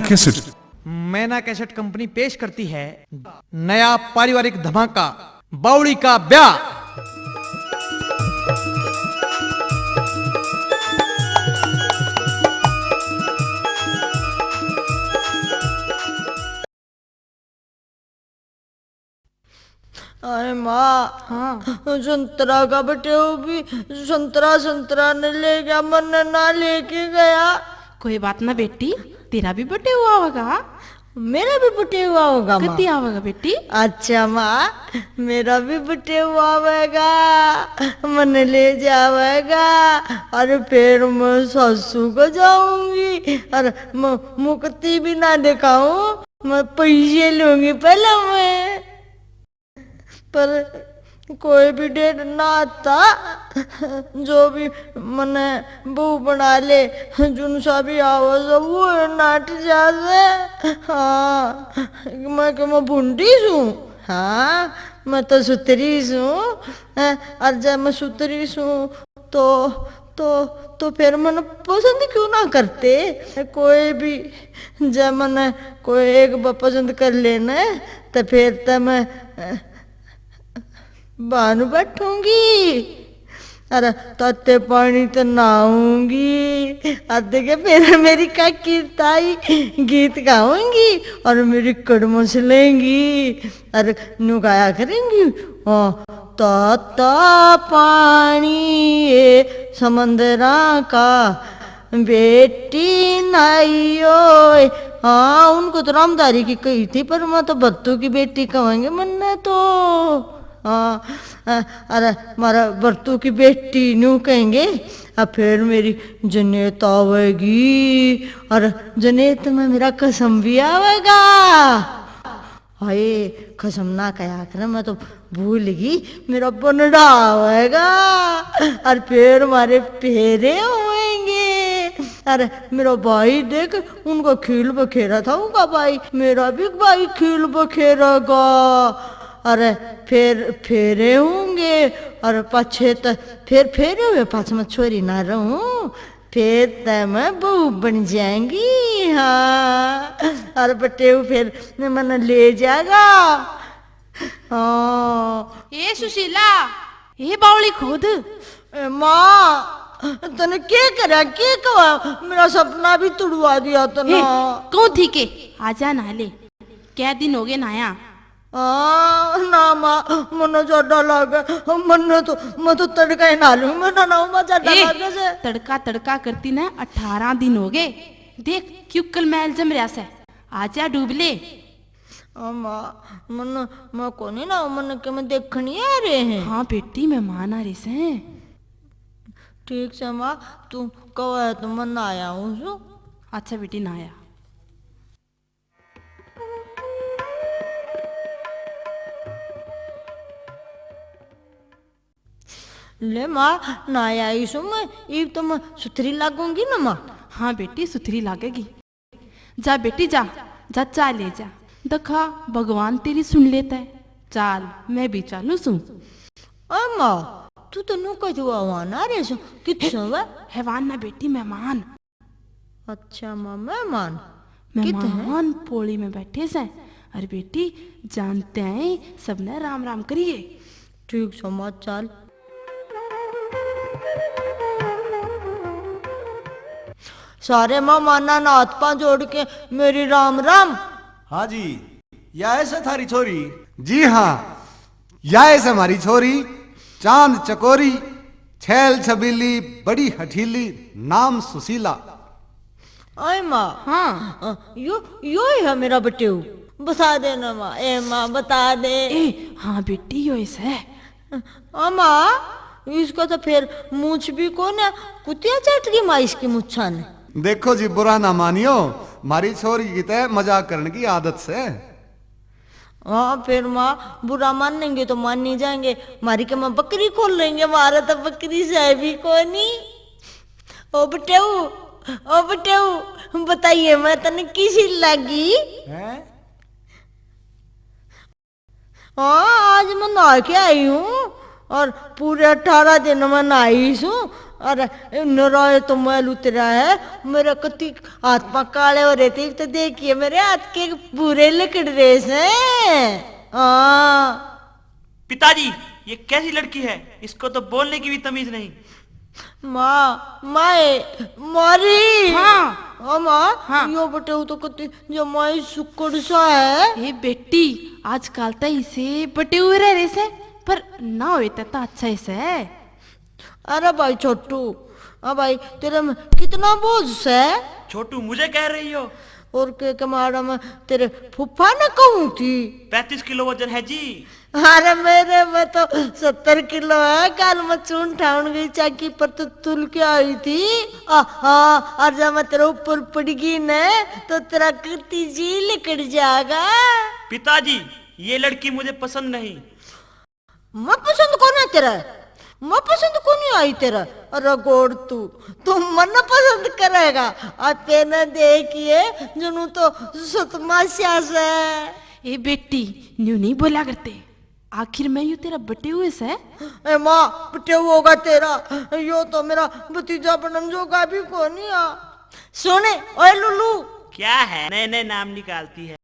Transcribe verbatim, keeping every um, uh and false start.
कैसेट। मैना cassette company पेश करती है नया पारिवारिक धमाका, बावली का ब्याह। अरे माँ, हाँ। संतरा का बटेऊ भी संतरा, संतरा ने ले गया, मन्ने ना लेके गया। कोई बात ना बेटी, तेरा भी बटेऊ आवेगा। मेरा भी बटेऊ आवेगा माँ? कती आवेगा बेटी? अच्छा माँ, मेरा भी बटेऊ आवेगा, मन्ने ले जावेगा। अरे फिर मैं सासू को जाऊंगी, अरे मैं मुक्ति भी ना दिखाऊं, मैं पैसे लूंगी पहले मैं। पर कोई भी डेढ़ ना आता, जो भी मने बहू बना ले, जुन सा भी आवे सो वो नाट जावे। हाँ, मैं के मैं भूंडी सूं? हाँ, मैं तो सुथरी सूं। हैं, और जब मैं सुथरी सूं तो, तो, तो फिर मने पसंद क्यों ना करते? कोई भी, जब मने कोई एक ब-, पसंद कर लेना, तो फिर तो मैं, अ, बान बैठूंगी। अरे, ताते पानी तो नहाऊंगी। और देखे, फिर मेरी काकी ताई गीत गाऊंगी और मेरी कड़मस लेंगी। अरे, न्यू गाया करेंगी, हाँ, ताता पानी ए समंदरा का, बेटी नाई ओए। हाँ, उनको तो रामधारी की कही थी, पर मैं तो भरतू की बेटी कहेंगे मन्ने तो। हाँ, अ-, अरे, मारा भरतू की बेटी न्यू कहेंगे, अब फिर मेरी जनेत आवेगी, और जनेत में मेरा खसम भी आवेगा। हाय, खसम ना कहा कर, मैं तो भूल गई, मेरा बनड़ा होएगा। और फिर हमारे फेरे होएंगे। अरे, मेरा भाई देख, उनका खील बखेरा था, उनका भाई, मेरा भी भाई खील बखेरेगा। अरे, फिर फेरे होंगे, और पाछे तो फिर फेरे हुए पाछे मैं छोरी ना रहूं। फिर तो मैं बहू बन जाएंगी, हाँ। और बटेऊ फिर मन्ने ले जाएगा, हाँ। ए सुशीला, ए बावली खोद। ए माँ, तने के करा, के कहा? मेरा सपना भी तुड़वा दिया तने। ए, कौन थी के? आजा नहा ले, कै दिन हो गए नहाया। आ, ना माँ, मन्ने जाडा लागे। मन्ने तो, मैं तो तड़का ही नहा लूं, मैं ना नहाऊं, मैं जाडा ए, लागे से। तड़का, तड़का करती ने अठारह दिन हो गए। देख, क्यों कल मैल जम रहा से। आजा डूब ले। आ, माँ, मन्ने, मैं कोनी नहाऊं, मन्ने के मैं देखनी आ रहे हैं। हाँ बेटी, मेहमान आ रहे से। ठीक से माँ, तू कहो है तो मैं नहाया हूँ सु। अच्छा बेटी, नहाया। ले माँ, नहाया ही सु मैं, इब तो मैं सुथरी लागूंगी ना माँ। हाँ बेटी, सुथरी लागेगी। जा बेटी जा, जा चाय ले जा। दखा, भगवान तेरी सुन लेता है। चाल, मैं भी चालू सूं। अम्मा, तू तो न्यू कह दुआ वहां ना रहे सो, कित सो वह? हैवान ना बेटी, मेहमान। अच्छा माँ, मेहमान? कित है? मेहमान पोली में बैठे से। अरे बेटी, जानते हैं, सबने राम राम करिए। ठीक सो माँ, चाल। सारे मेहमाना ने हाथ पांव जोड़ के मेरी राम राम। हाँ जी, या ऐसा थारी छोरी? जी हाँ, या ऐसा हमारी छोरी, चांद चकोरी, छैल छबीली, बड़ी हठीली, नाम सुशीला। आय माँ। हाँ। अ, यो, यो ही है मेरा बटेऊ। बता दे ना माँ, ए माँ, बता दे। ए, हाँ बेटी, यो ही है। आ माँ, इसका तो फिर मूछ भी कोन्या, कुतिया चट गई माँ इसकी मुच्छा ने। देखो जी, बुरा ना मानियो, म्हारी छोरी की तय मजाक करने की आदत से। हाँ, फिर माँ, बुरा मानेंगे तो मान नहीं जाएंगे, म्हारी के माँ बकरी खोल लेंगे, म्हारा तो बकरी से भी कोनी। ओ बटेऊ, ओ बटेऊ, बताइए मैं तने किसी लगी? हैं? हाँ, आज मैं नहा के आई हूँ और पूरे अठारह दिन मैं नहाई सूं, अरे, नराए तो मैल उतरा है, मेरे कति हाथ पा काले हो रहे थे, तो देखिए मेरे हाथ के भूरे लिकड़ रहे से। हाँ। पिताजी, ये कैसी लड़की है? इसको तो बोलने की भी तमीज नहीं। माँ, माए, मारी। हाँ। ओ माँ, हाँ। यो बटेऊ तो कति जमाई सुक्कड़ सा है। ए बेटी, आजकल तो इसे बटेऊ रह रहे से, पर ना होए तो, तो अच्छा ही से। अरे भाई छोटू, हाँ भाई, तेरे में कितना बोझ से? छोटू, मुझे कह रही हो? और के, के मैडम, तेरे फूफा ने कहूँ थी। पैंतीस किलो वजन है जी। अरे मेरे में तो सत्तर किलो है। कल मैं चून ठाउन गई चाकी पर तो तुल के आई थी। आ, हाँ, और जब मैं तेरे ऊपर पड़ गई ने, तो तेरा कृति जी लिकड़ जाएगा। पिताजी, ये लड़की मुझे पसंद नहीं। मैं पसंद कोनी तेरा, मैं पसंद कोनी आई तेरा। अरे गोड़ तू, तू मन पसंद करेगा। आ तेने देखिए, जनु तो सतमास्या से। ए बेटी, न्यू नहीं बोला करते, आखिर मैं यू तेरा बटेऊ से। ए माँ, बटेऊ होगा तेरा, यो तो मेरा भतीजा बनन जोगा भी कोनी आ। सुने, ओए लुल्लू। क्या है? नए नए नाम निकालती है।